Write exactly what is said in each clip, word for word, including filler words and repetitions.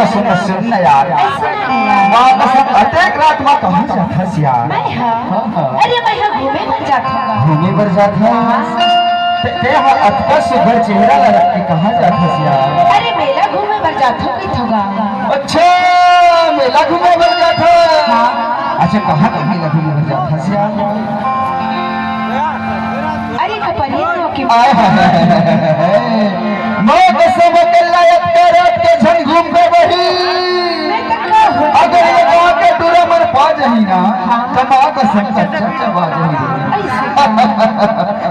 सुन, सुन न यार। ऐसे नहीं यार। माँ कसम, अतेक रात मा कहाँ जाथस यार? मैं हाँ। हाँ, हाँ। अरे, मैं हाँ घूमे बर जात हूँ। घूमे बर जात हस? हाँ। ते, ते हा अतका सुघर चेहरा ला रख के कहाँ जाथस यार? अरे, मेला घूमे बर जात हूँ, कहिथों गा। अच्छा, मेला घूमे बर जाथस? हाँ। अच्छा, कहाँ का मेला घूमे बर जाथस यार? अरे, कपड़िया तो के आय हाय हाय हाय हाय। माँ कसम, अकेला अतका रात के झन घूम के बही। मैं तो का हो अगर ये गाँव के टूरा मन पा जाही ना, हाँ। तो माँ कसम चच्चा चबा जाही रे। ऐसे।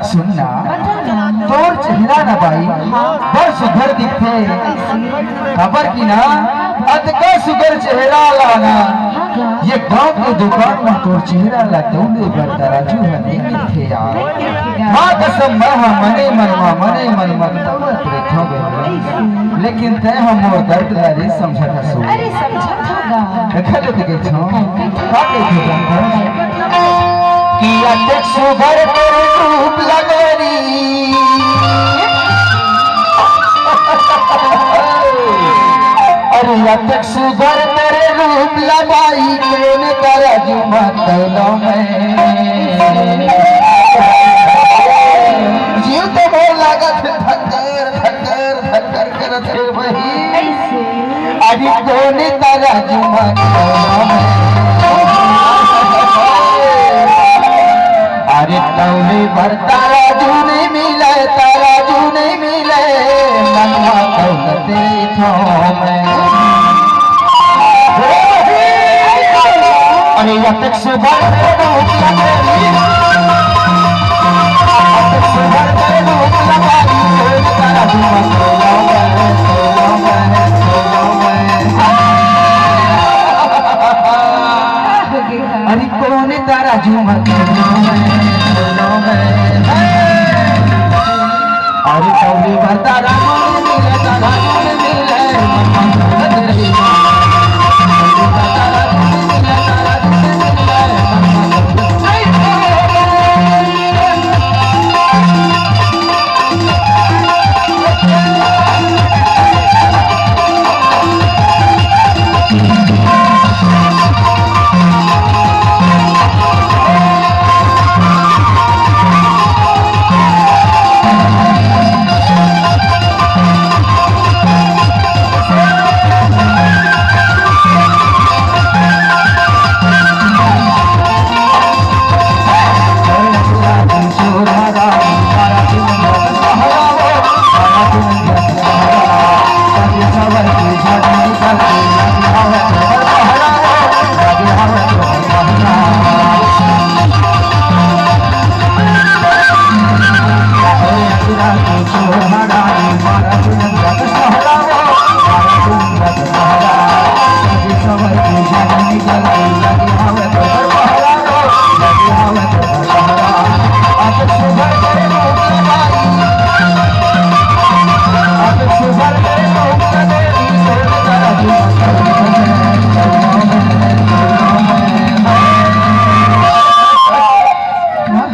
सुन ना, बता ना। तोर चेहरा ना बाई, हाँ। बड़ सुघर दिखथे। ऐसे। काबर कि ना, अतका सुघर चेहरा ला ना, हाँ, हाँ। ये गाँव के दुकान मा तोर चेहरा ला तौले बर तराजू ह नइ मिलथे यार। माँ कसम, मैं हा मने मन मा, मने मन मा तौलत रहिथों गे। लेकिन तैं हा मोर दर्द ला रे समझत हस। अरे, समझत हूँ गा। देखा तो देखे छो, का देखे जानत हस? कि अतेक सुघर तोर रूप ला गोरी। अरे अतेक सुघर तोर रूप ला बाई, कोन तराजू मा तौलंव मैं। जीव तो मोर लागत हे धक्कर, धक्कर, धक्कर करत हे बही। ऐसे। अरे कोन तराजू मा तौलंव मैं। अरे तौले बर तराजू नइ मिले, तराजू नइ मिले, मन मा तौलत रहिथों मैं। अरे अतेक सुघर तोर रूप ला गोरी। अतेक सुघर तोर रूप ला बाई, कोन तराजू मा तौलंव मैं, तौलंव मैं, तौलंव मैं। अरे कोन तराजू मा तौलंव मैं, तौलंव मैं, हे। अरे तौले बर तराजू नइ मिले, तराजू नइ मिले, मन मा तौलत रहिथों।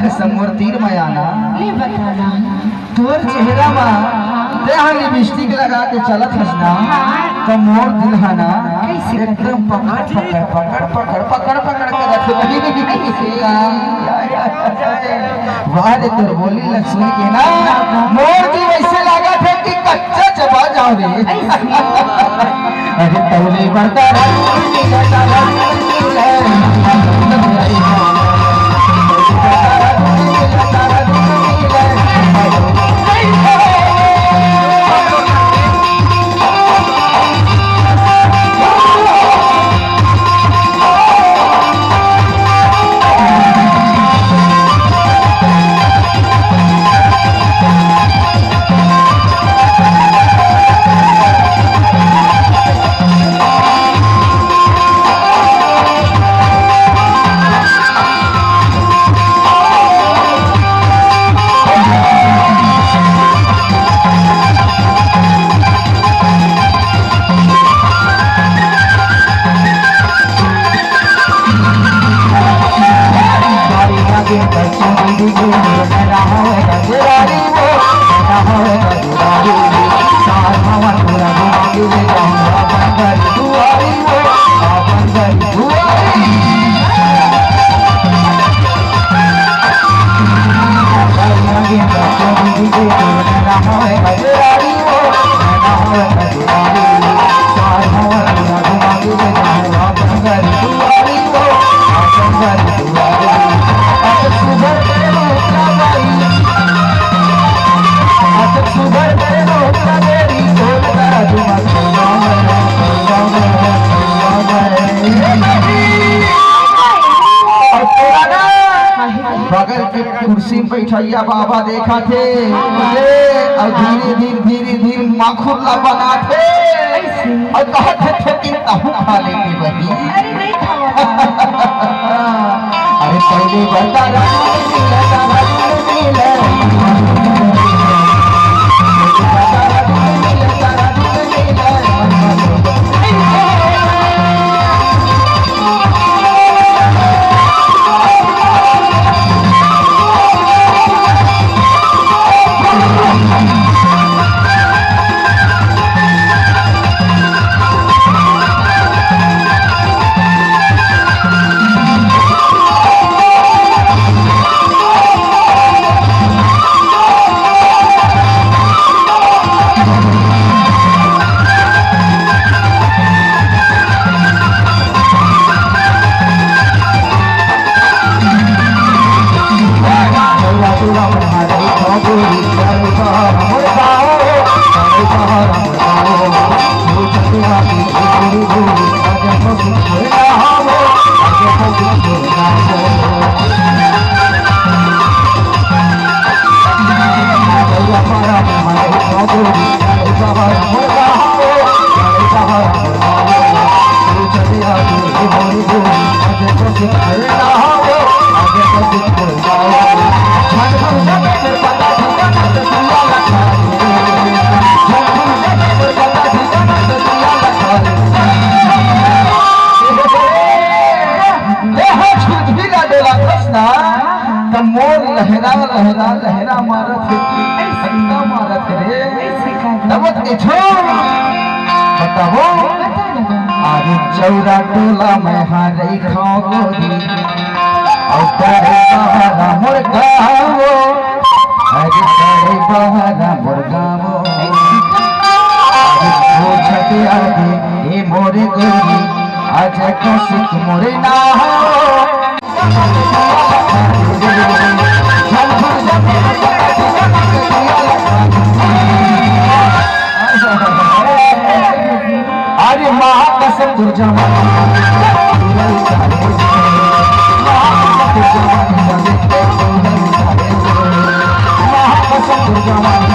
कसम मोर तीर मया ना। ले बता ना। तोर चेहरा मा ते हा लिपस्टिक लगा के चलत हस ना, त मोर दिल हा ना कइसे एकदम पकड़, पकड़, पकड़, पकड़, पकड़, पकड़ के रखे। वाह रे, तोर बोली ला सुन के ना मोर दिल अइसे लागत हे कि कच्चा चबा जाओ रे। अरे तौले बर तराजू नइ मिले, तराजू नइ मिले। बगल के कुर्सी में बैठइया बाबा देखा थे, अउ धीरे धीरे, धीरे धीरे माखुर ला बना थे, अउ कहा थे, "थोकिन तहूँ खा लेते बहिनी।" अरे, नहीं खावा। अरे, पहले बता रहा हूँ, त मोर लहरा, लहरा, लहरा मारत हे, ठंडा मारत हे रे। तब तो छो, बताओ। अरे चौरा टोला में हारई खाओ गोरी, अउ बड़े बहरा मोर गाँव, अरे बड़े बहरा मोर गाँव। अरे पूछत आगे ए मोर गोरी, आज कौशिक मोर नाम। अरे महाकसम दुर्जन, महाकसम दुर्जन।